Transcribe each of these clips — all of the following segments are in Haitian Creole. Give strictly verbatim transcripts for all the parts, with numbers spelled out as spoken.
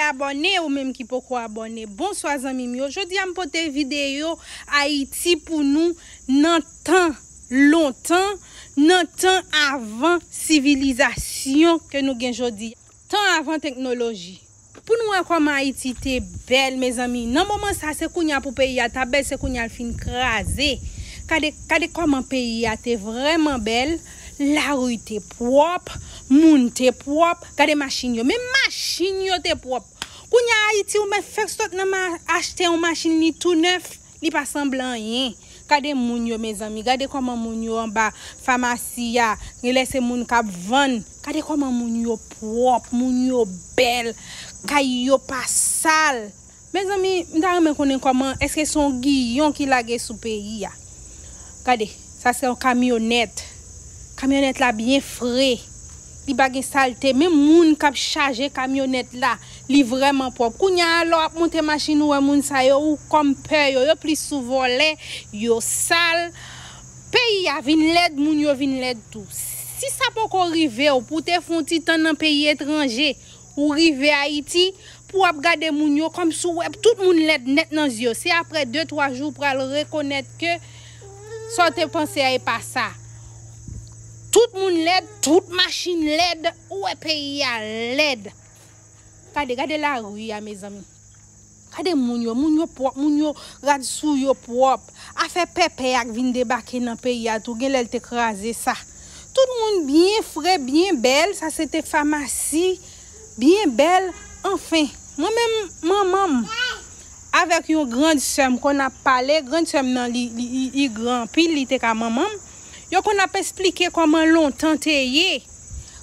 Abòne, ou menm ki poko abòne. Bonswa zanmi m yo. Jodi a m pote videyo Ayiti pou nou nan tan lontan, nan tan avan sivilizasyon ke nou gen jodi a. Tan avan teknoloji. Pou nou wè kòman Ayiti te bèl, mezanmi. Nan moman sa, se kounye a pou peyi a ta bèl, se kounye a l fin kraze. Gade, gade kòman peyi a te vrèman bèl. Lari te pwòp, moun te pwòp. Gade machin yo. Menm machin yo te pwòp. Kounye a Ayiti, ou mèt fèk sot nan ma-, achte yon machin, li tou nèf, li pa sanble anyen. Gade moun yo, mezanmi. Gade kòman moun yo anba famasi a. Genlè se moun k ap vann. Gade kòman moun yo pwòp, moun yo bèl. Kay yo pa sal. Mezanmi, m ta renmen konnen kòman, èske se yon giyon ki lage sou peyi a? Gade, sa se yon kamyonèt. Kamyonèt la byen fre. Li pa gen salte. Menm moun k ap chaje kamyonèt la, li vrèman pwòp. Kounye a, lè w ap monte machin, ou wè moun sa yo, ou kòm pè yo. Yo plis sou vòlè, yo sal. Peyi a vin lèd, moun yo vin lèd tou. Si sa poko rive w pou w te fè yon ti tan nan peyi etranje, ou rive Ayiti, pou w ap gade moun yo kòmsi w wè tout moun lèd nèt nan zye w. Se aprè de, twa jou w pral rekonèt ke sa w te panse a e pa sa. Tout moun lèd, tout machin lèd, ou wè peyi a lèd. Gade, gade lari a, mezanmi. Gade moun yo, moun yo pwòp, moun yo rad sou yo pwòp. Afè pèpè a k vin debake nan peyi a tou, genlè l te kraze sa. Tout moun byen fre, byen bèl, sa se te famasi, byen bèl. Anfen, mwen menm, manman m avèk yon grand sè m konn ap pale, grand sè m nan li, li, li, li gran anpil, li te ka manman m. Yo konn ap esplike kòman lontan te ye,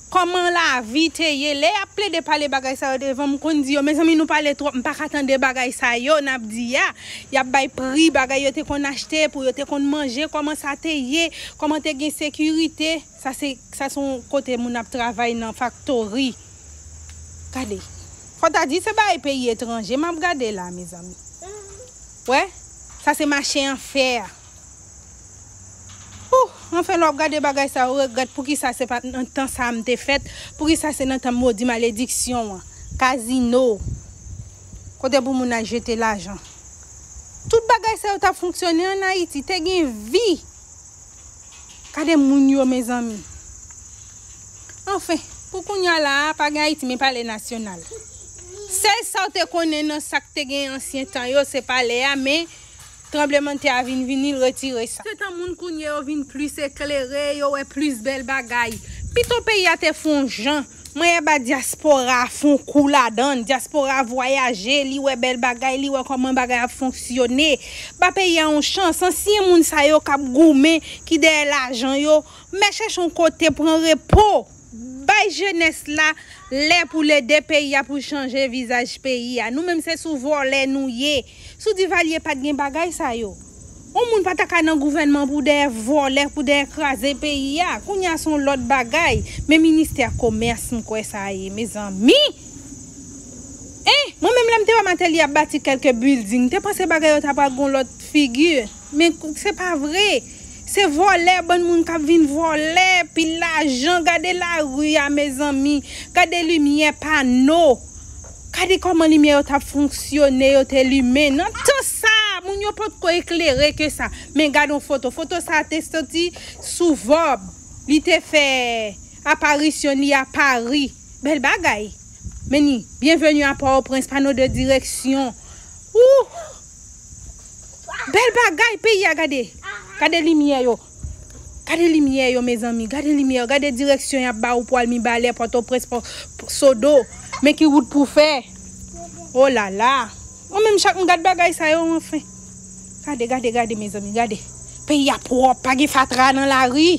kòman lavi te ye. Lè y ap plede pale bagay sa yo devan m, m konn di yo, mezanmi, nou pale twòp, m pa ka tande bagay sa yo n ap di a. Y ap bay pri bagay yo te konn achte, pou yo te konn manje, kòman sa te ye, kòman te gen sekirite. Sa se, sa se yon kote moun ap travay nan faktori. Gade. Fò ta di se bagay peyi etranje m ap gade la, mezanmi. Wè, sa se mache an fè a. Ouh, anfen, lè w ap gade bagay sa, ou regrèt poukisa se pa nan tan sa a m te fèt, poukisa se nan tan modi malediksyon an, kazino, kote pou moun al jete lajan. Tout bagay sa yo t ap fonksyone ann Ayiti, te gen vi. Gade moun yo, mezanmi. Anfen, pou kounye a la a, pa gen Ayiti, men palè nasyonal. Sèl sa w te konnen nan sa k te gen ansyen tan yo, se palè a, men tranblemanntè a vin vini, l retire sa. Se tan moun kounye yo vin plis eklere, yo wè plis bèl bagay. Pito peyi a te fè yon jan, mwen ba dyaspora a fè yon kou ladan l. Dyaspora a vwayaje, li wè bèl bagay, li wè kòman bagay ap fonksyone. Ba peyi a yon chans. Ansyen moun sa yo k ap goumen, ki dèyè lajan yo, men chèche yon kote pran repo. Bay jenès la lè pou l ede peyi a, pou chanje vizaj peyi a. Nou menm se sou vòlè nou ye. Sou Divalye pa t gen bagay sa yo. Yon moun pa ta ka nan gouvènman pou dèyè vòlè, pou dèyè kraze peyi a. Kounye a se yon lòt bagay. Men ministè komès m kwè sa ye, mezanmi. En, mwen menm lè m te wè Martelly ap bati kèlke building, m te panse bagay yo ta pral gon lòt figi. Men se pa vre. Se vòlè, bann moun k ap vin vòlè, pil lajan, gade lari a, mezanmi. Gade limyè pano. Gade kòman limyè yo t ap fonksyone, yo te limen. Nan tan sa, moun yo potko eklere ke sa. Men gade yon foto. Foto sa a te soti sou Vob. Li te fè aparisyon li a Pari. Bèl bagay. Men ni, byenveni a Pòtoprens, pano de direksyon. Ouh! Bèl bagay peyi a, gade. Gade limyè yo. Gade limyè yo, mezanmi. Gade limyè yo. Gade direksyon y ap ba ou pou al Mibalè, Pòtoprens, Pò-, Sodo. Men ki wout pou fè. Oh la la. Mwen menm chak m gad bagay sa yo, anfen. Gade, gade, gade, mezanmi, gade. Peyi a pwòp, pa gen fatra nan lari.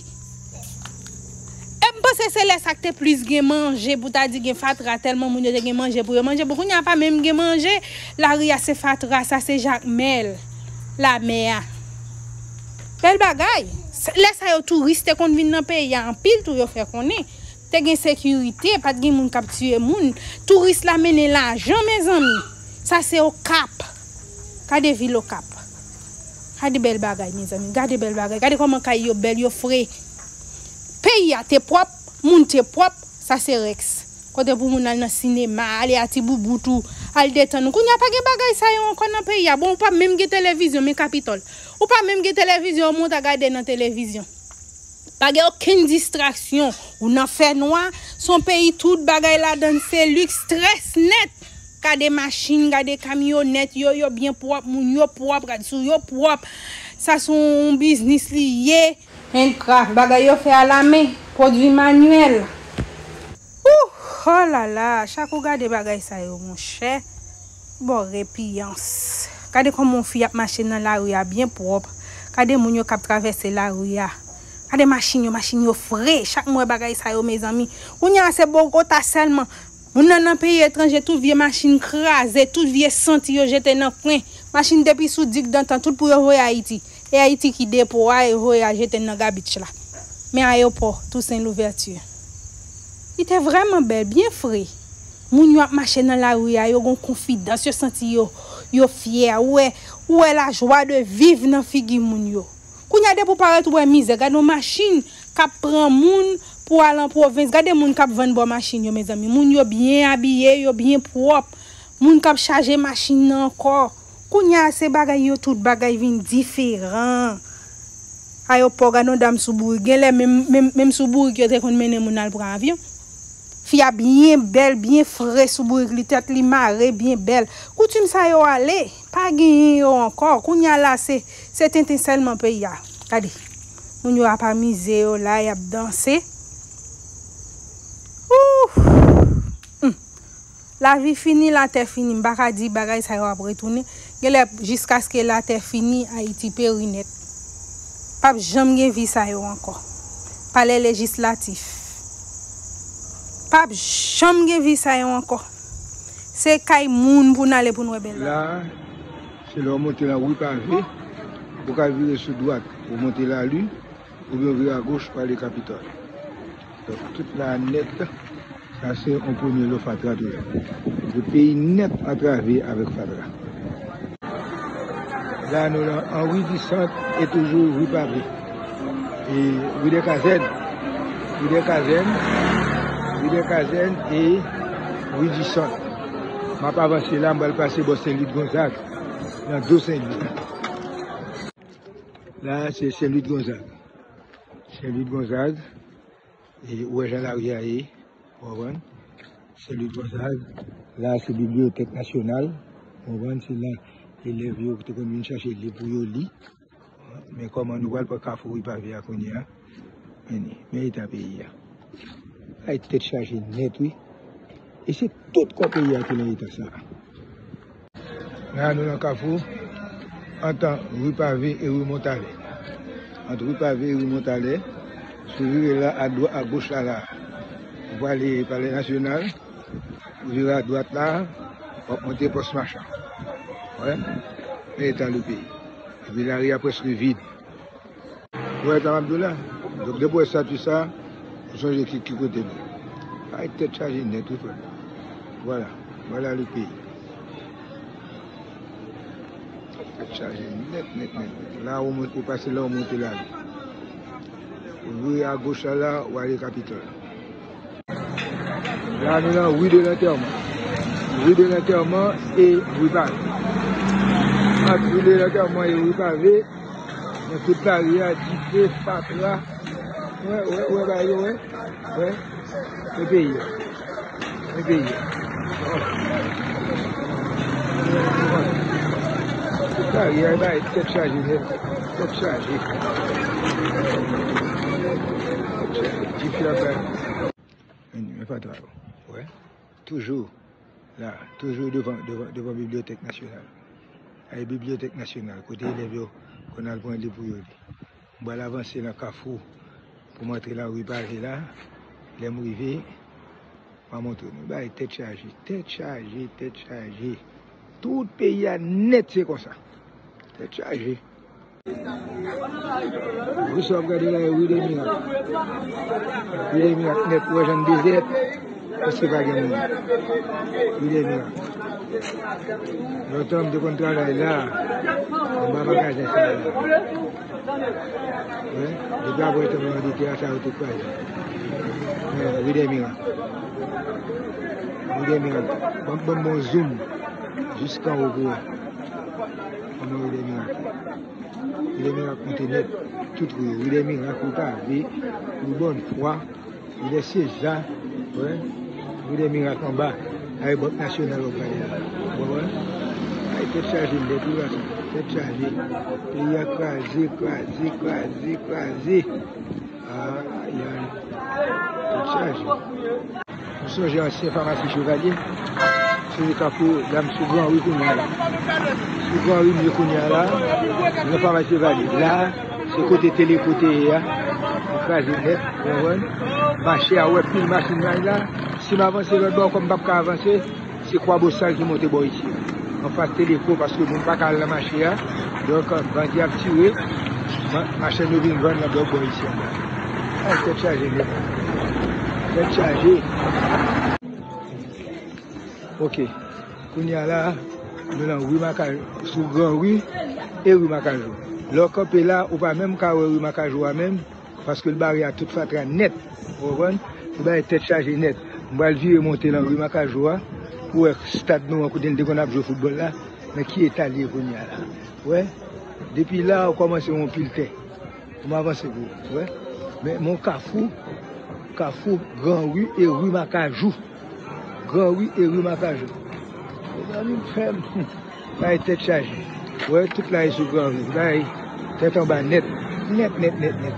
E m panse se lè sa k te plis gen manje pou ta di gen fatra, tèlman moun yo te gen manje pou yo manje. Bon, kounye a pa menm gen manje, lari a se fatra, sa se Jakmèl, lamè a. Bèl bagay. Lè sa yo touris te konn vin nan peyi a anpil tou, yo fè konnen. Te gen sekirite, pa t gen moun k ap tiye moun. Touris la mennen lajan, mezanmi. Sa se Okap. Gade vil Okap. Gade bèl bagay, mezanmi. Gade bèl bagay. Gade kòman kay yo bèl, yo fre. Peyi a te pwòp, moun te pwòp. Sa se Rex. Kote pou moun al nan sinema, ale a ti boubout ou, al detann ou. Kounye a pa gen bagay sa yo ankò nan peyi a. Bon, ou pa menm gen televizyon, men Kapitòl. Ou pa menm gen televizyon, ou monte a gade nan televizyon. Pa gen okenn distraksyon. Ou nan fènwa, se yon peyi tout bagay ladann se liks, strès nèt. Gade machin, gade kamyonèt yo, yo byen pwòp, moun yo pwòp, rad sou yo pwòp. Sa se yon biznis li ye. Handcraft, bagay yo fè alamen, pwodui manyèl. Ouh, oh la la, chak ou gade bagay sa yo, monchè. Bon, repiyans. Gade kòman yon fi ap mache nan lari a byen pwòp. Gade moun yo k ap travèse lari a. Gade machin yo, machin yo fre. Chak m wè bagay sa yo, mezanmi. Kounye a se Bogota sèlman. Moun nan nan peyi etranje, tout vye machin kraze, tout vye santi yo jete nan kwen. Machin depi sou Dig Dantan, tout pou yo voye Ayiti. E Ayiti ki depo a, yo voye a jete nan gabich la. Men ayewopò Toussaint Louverture. Li te vrèman bèl, byen fre. Moun yo ap mache nan lari a, yo gon konfidans, yo santi yo, yo fyè. Ou wè, ou wè lajwa de viv nan figi moun yo. Kounye a depi w parèt ou wè mizè, gade yon machin k ap pran moun pou al an pwovens. Gade moun k ap vann bò machin yo, mezanmi. Moun yo byen abiye, yo byen pwòp. Moun k ap chaje machin nan ankò. Kounye a se bagay yo, tout bagay vin diferan. Ayewopò, gade yon dam sou bourik. Genlè menm, menm, menm sou bourik yo te konn mennen moun al pran avyon. Fi a byen bèl, byen fre sou bourik li, tèt li mare, byen bèl. Koutim sa yo ale, pa genyen yo ankò. Kounye a la, se, se tenten sèlman peyi a. Gade, moun yo ap amize yo la, y ap danse. Ouh! Hmm. Lavi fini, latè fini. M pa ka di bagay sa yo ap retounen. Genlè, jiskaske latè fini, Ayiti peri nèt. P ap janm gen vi sa yo ankò. Palè lejislatif. P ap janm gen vi sa yo ankò. Se kay moun pou n ale pou n wè bèl bagay. La, se lè w monte nan ri pave, ou ka vire sou dwat, ou monte Lali, oubyen w vire agoch pou ale Kapitòl. Donk, tout la nèt, sa se yon premye lo fatra toujou. Tout peyi nèt antrave avèk fatra. La, nou nan Henri Dissant e toujou ri pave. E ri dè Kazèn, ri dè Kazèn, ri dè Kazèn e ri Dissant. M ap avanse la, m pral pase bò Sen Lwid Gonzag, nan do Sen Lwid. La, se Sen Lwid Gonzag. Sen Lwid Gonzag. E ou wè jan lari a ye, ou konprann? Sen Lwid Gonzag, la se Bibliyotèk Nasyonal, ou konprann? Se la elèv yo te konn vin chache liv pou yo li. Men kòman nou pral pran kafou ri pave a kounye a? Men, men eta peyi a. Ay, tèt chaje nèt, wi. E se tout kò peyi a ki nan eta sa a. La, nou nan kafou, ant ri pave e ri Montalè. Ant ri pave e ri Montalè, si w vire la, adwa-, agoch la, la, ou prale Palè Nasyonal, ou vire adwat la, w ap monte Pòs Machan. Wè, men eta le peyi. Epi lari a prèske vid. Ou wè sa m ap di w la? Donk, depi w wè estati sa, ou sonje ki, ki kote nou. Ay, tèt chaje nèt, wi, frè. Vwala. Vwala le peyi. Tèt chaje nèt, nèt, nèt, nèt. La, ou mont-, ou pase la, ou monte la. Ou vire agoch la, la, ou ale Kapitòl. La, nou nan ri de Lantèman. Ri de Lantèman e ri Pave. Ant ri de Lantèman e ri Pave, nan tout lari a, dife, fatra. Wè, wè, wè, bagay yo, wè. Wè. E peyi a. E peyi a. Tout lari a, e bagay tèt chaje, nèt. Tèt chaje. Tèt chaje. Dife ap bay. Men, men fatra yo. Wè. Toujou la, toujou devan, devan, devan Bibliyotèk Nasyonal. Ay, Bibliyotèk Nasyonal, kote elèv yo konn al pran liv pou yo li. M pral avanse nan kafou pou m antre nan ri pave la. Lè m rive, m a montre nou. Bagay tèt chaje, tèt chaje, tèt chaje. Tout peyi a nèt se konsa. Tèt chaje. Wi, sa w ap gade la, e ri de Mirak. Ri de Mirak nèt, ou wè jan l dezèt, paske pa gen moun. Ri de Mirak. Lontan m te konn travay la, anba magazen sa la. Wi, depi apre tan mwen andetre a, sa yo te kraze. Wi, ri dè mirak. Ri dè mirak. Ban, ban m bon zoom. Jiskanwo pou wè. Kòman ri dè mirak. Ri dè mirak monte nèt. Tout ri yo. Ri dè mirak, ri pave, ri bòn fwa. Ri dè Seza, wi. Ri dè mirak anba. Ayewopò nasyonal w ap gade la. Ou konprann? Ay, tèt chaje nèt, wi, pase. Tèt chaje. Peyi a kraze, kraze, kraze, kraze. Ay, ay. Tèt chaje. M sonje ansyen famasi Chevalier. Se li k ap dam sou Gran Ri kounye a la. Sou Gran Ri m ye kounye a la. Nan famasi Chevalier. La, se kote Teleko te ye a. Li kraze nèt, ou konprann? Mache a, ou wè pil machin nan la. Si m avanse lòt bò, kòm m p ap ka avanse, se Kwa Bosal ki monte bò isi. Anfas Teleko, paske moun pa ka al nan mache a. Donk, bandi ap tire, ma-, machann yo vin vann nan lòt bò isi a. Ay, tèt chaje nèt. Tèt chaje. Ok. Kounye a la, nou nan ri Makajou, sou Gran Ri e ri Makajou. Lè w kanpe la, ou pa menm ka wè ri Makajou a menm, paske l bare a tout fatra nèt. Ou konprann? Li bay tèt chaje nèt. M pral vire monte nan ri Makajou a, pou wè stad nou an kote n te konn ap jwe foutbòl la, nan ki eta l ye kounye a la. Wè, depi la, ou kòmanse yon pil tè. M avanse pou ou, wè. Men, men yon kafou, kafou Gran Ri e ri Makajou. Gran Ri e ri Makajou. Mezanmi, m fè m. Bay tèt chaje. Wè, tout la e sou Gran Ri. Bay tèt anba nèt. Nèt, nèt, nèt, nèt.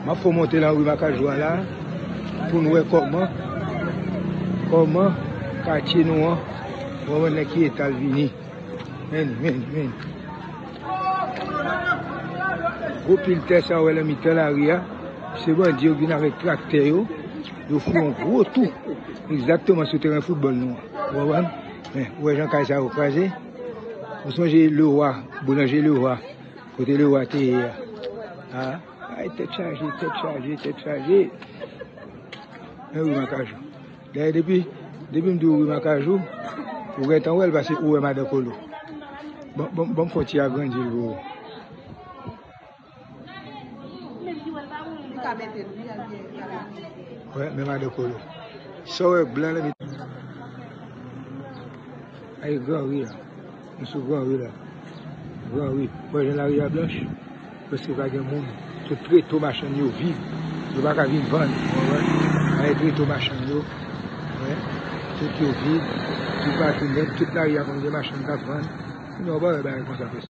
M ap fè w monte nan ri Makajou a la, pou n wè kòman, kòman katye nou an, kòman nan ki eta l vini. Men, men, men. Gwo pil tè sa w wè nan mitan lari a, se bandi yo vin avèk traktè yo, yo fè yon gwo tou, egzakteman sou teren foutbòl nou an. Ou konprann? Men, ou wè jan kay sa yo kraze? Ou sonje Lewa, boulanje Lewa, kote Lewa te ye a? A, ay, tèt chaje, tèt chaje, tèt chaje. Men wi, Makajou. Dayè, depi, depi m di w wi Makajou, ou gentan wè l paske ou wè Madan Kolo. Bon, bon, bon, fò ti agrandi l pou ou. Wè, men Madan Kolo. Sa w wè blan nan mitan. Ay, Gran Ri a. Nou sou Gran Ri la. Gran Ri. Ou wè jan lari a blanch? Prèske pa gen moun. Tout treto machann yo vid. Yo pa ka vin vann. Ou konprann? Ay, treto machann yo. Wè. Tout yo vid. Toupatou nèt. Tout lari a konn gen machann k ap vann. Kounye a ou pa wè bagay konsa prèske.